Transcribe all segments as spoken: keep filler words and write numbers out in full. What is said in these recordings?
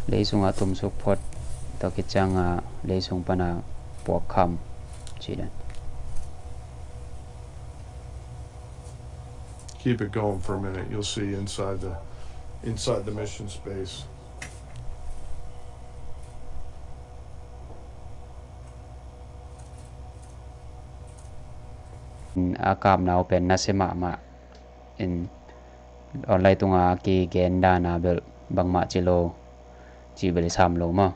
Leisungah tumsuk phot, tua khit ciangah leisung pana puakkham ci dan. Keep it going for a minute. You'll see inside the, inside the mission space. A kapna uh pen nasia mahmah in, online tunga kigen dana bel bangmah ci lo cih bel i sam lo maw.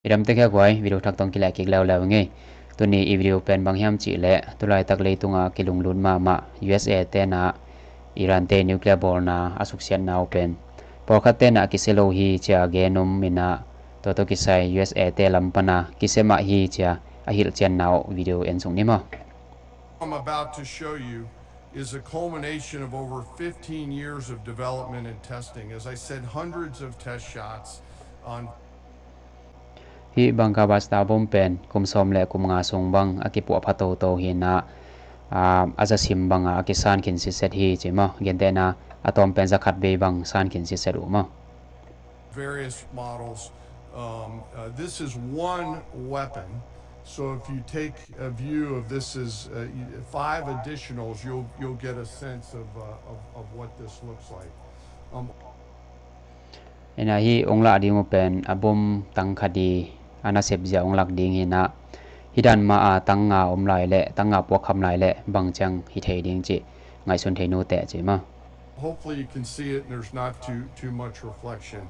I dam tek hia guai, video thak tawh kileh kik leuleu ngei. Tuni i video pen bang hiam cih leh, tulaitak leitunga kilunglut mahmah U S A te na Iran te nuclear bawlna a suksiatna uh pen pawlkhat te na kisia lo hi ci-a gen om in ah, tua tawh kisai U S A te lam pana kisia mah hi ci-a a hilhcianna uh video en suk ni maw. I'm about to show you is a culmination of over fifteen years of development and testing. As I said, hundreds of test shots on Hih bunker buster bom pen kum sawm le kum nga sung bang a kipuah pha toto hi in ah, a, a za sim banga a kisan khin sitset hi ci maw. Gentehna a tawm pen za khat vei bang san khin sitset uh maw. Various models. Um, uh, this is one weapon. So if you take a view of this as, uh, y-, five additionals, you'll, you'll get a sense of, uh, of, of what this looks like. Um, Ina hih ong lah ding uh pen a bom tang khat i a nasep zia ong lak ding hi in ah, hih dan mah a tang nga om lai leh, tang nga puakkham lai leh bang ciang hi thei ding cih ngaihsun thei nu teh ci maw. Hopefully you can see it and there's not too, too much reflection.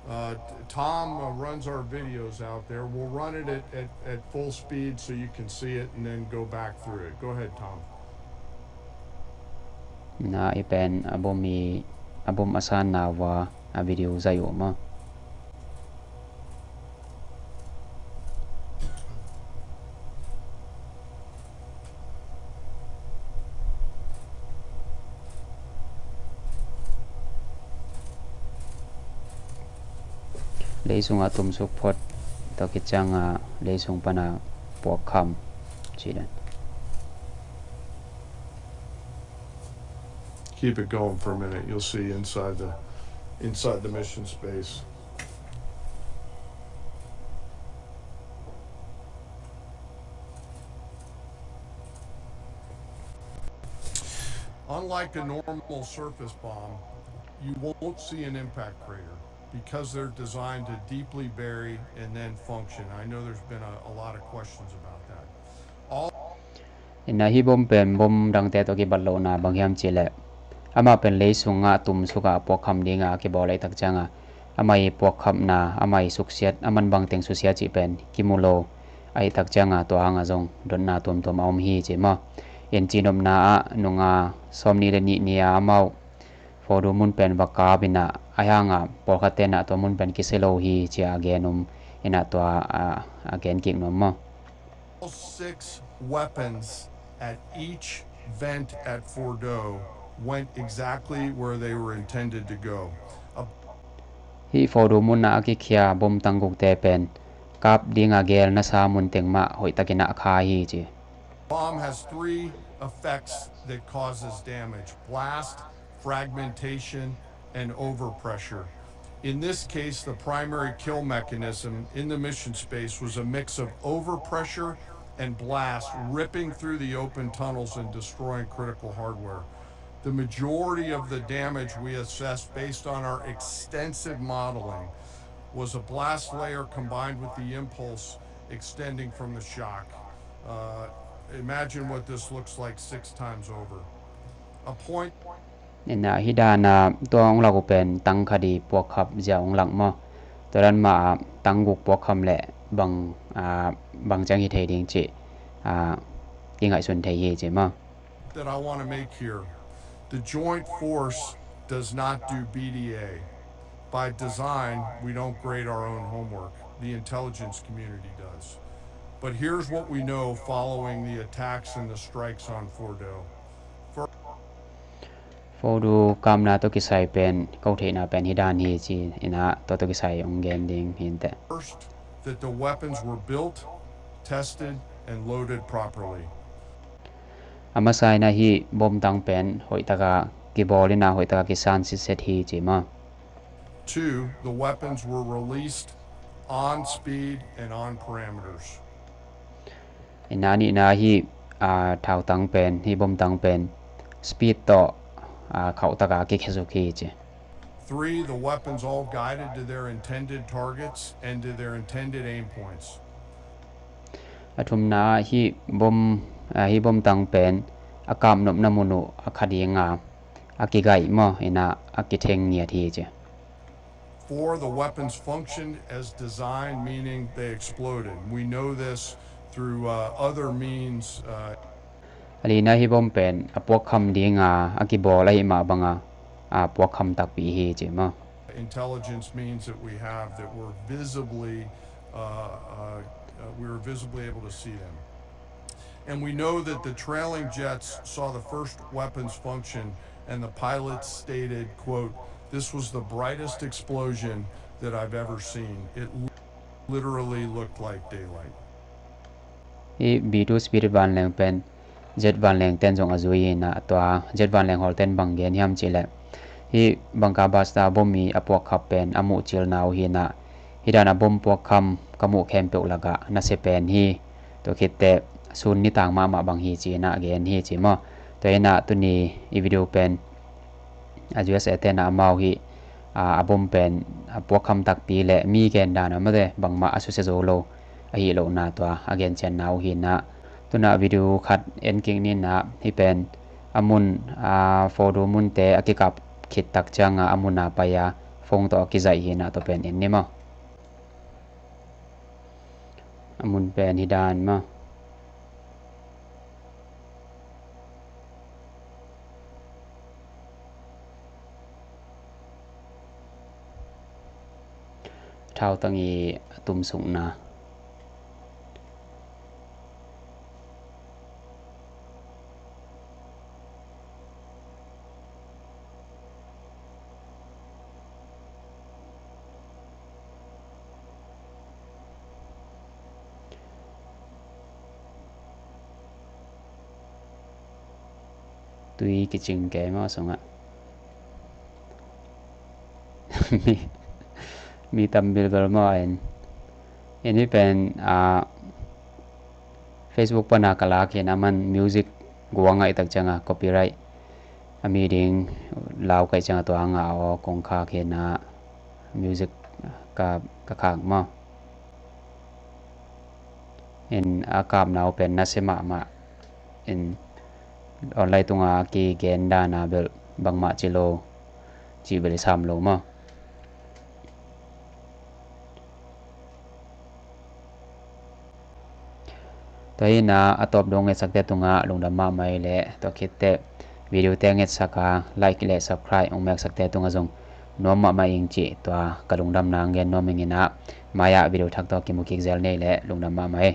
Uh, t-, Tom, uh, runs our videos out there. We'll run it at, at, at full speed so you can see it and then go back through it. Go ahead, Tom. Na i pen a bom i, a bom a sanna uh a video zai uh maw. Leisungah tumsuk phot, tua khit ciangah leisung pana puakkham ci dan. Keep it going for a minute. You'll see inside the, inside the mission space. Unlike a normal surface bomb, you won't see an impact crater because they're designed to deeply bury and then function. I know there's been a, a lot of questions about that. All Ina hih bom pen bom dangte tawh kibat lohna bang hiam cih leh, amah pen leisungah tumsukah puakkham dingah a kibawl ahih tak ciangah, amah i puakkhamna, amah i suksiat, a man bangteng susia cih pen kimu lo ahih tak ciangah, tua hangah zong dotna tuamtuam a om hi ci maw. En cihnopna ah nunga sawmnih le nih ni-a amau Fordow mun pen va kap in ah, ahi hangah pawlkhat ten ah tua mun pen kisia lo hi ci-a a gen om in ah, tua a, a gen kik nuam maw. All six weapons at each vent at Fordow went exactly where they were intended to go. A Hih Fordow mun ah a kikhia bom tang gukte pen kap dinga gel nasa mun teng mah hoihtakin ah a kha hi ci. Bomb has three effects that causes damage: blast, fragmentation, and overpressure. In this case, the primary kill mechanism in the mission space was a mix of overpressure and blast ripping through the open tunnels and destroying critical hardware. The majority of the damage we assessed based on our extensive modeling was a blast layer combined with the impulse extending from the shock. Uh, imagine what this looks like six times over. A point Ina hih dana tua ong lak uh pen tang khat i puakkhap zia ong lak maw. Tua dan mah ah tang guk puakkham leh bang, ah, bang ciang hi thei ding cih, ah, kingaihsun thei hi ci maw. That I want to make here. The Joint Force does not do B D A. By design, we don't grade our own homework. The intelligence community does. But here's what we know following the attacks and the strikes on Fordow. Fir- Fordow kapna tawh kisai pen ko theihna pen hih dan hi ci-in ah, tua tawh kisai ong gen ding hi inteh. First, that the weapons were built, tested, and loaded properly. A masa in ah hih bom tang pen hoihtaka kibawl in a hoih taka kisan sitset hi ci maw. Two, the weapons were released on speed and on parameters. Ina nihna hi, a, thautang pen, hi bomtang pen speed tawh, a, khauh taka kikhesuk hi ci. Three, the weapons all guided to their intended targets and to their intended aim points. A thumna hi bom, a, hi bomtang pen a kap nopna mun uh a kha dinga a kigaih maw, ina a kitheng ngiat hi ci. Four, the weapons functioned as designed, meaning they exploded. We know this through, uh, other means, uh, A lina hi bom pen a puakkham dinga a kibawl ahi mah banga a puakkham takpi hi ci maw. Intelligence means that we have, that we're visibly, uh, uh, uh, we were visibly able to see them. And we know that the trailing jets saw the first weapons function, and the pilots stated, quote, "This was the brightest explosion that I've ever seen. It literally looked like daylight." Hi B two Spirit vanleng pen jet vanleng ten zong a zui hi ina, tua jet vanleng hawlten bang gen hiam cihleh, hi bangka basta bom i a puakkhap pen a muh cilna uh hi ina, hi dana bom puakkham ka muh khempeuh lakah nasia pen hi. Tua khitteh sun nitang mahmah bang hi ci ina gen hi ci maw. Tua ina tuni i video pen a U S A tena amau hi, a, a bom pen a puakkham takpi le mi gen dana mate bangmah a susia zo lo ahi lohna tua a gencianna uh hi ina. Tuna video khat en kik ni ina, hi pen a mun, a, photo munte a kikap khit tak cianga a muna pai a phone tawh a kizaih hi ina, tua pen en ni maw. A mun pen hi dan maw. Thautang i a tumsukna. Tui kicing kei maw sungah. Mi, mi tam bilbel maw en. En hi pen, a, Facebook pana ka lak hi ina, aman music guang a i tak cianga copyright a mi ding lau ka i cianga tua nga aw kong khak hi ina, music ka, ka khak maw. In a kapna uh pen nasia mahmah in online tunga kigen dana bel bangmah ci lo, cih bel i sam lo maw. Tua hi ina a tawp dong ngetsakte tungah lungdam mahmah i le, tua khitteh video te ngetsaka like le subscribe ong meksakte tungah zong nuam mahmah ing cih tua ka lungdamna ang gen nuam ing ina, mai-ah video thak tawh kimu kik zel nei le lungdam mahmah i.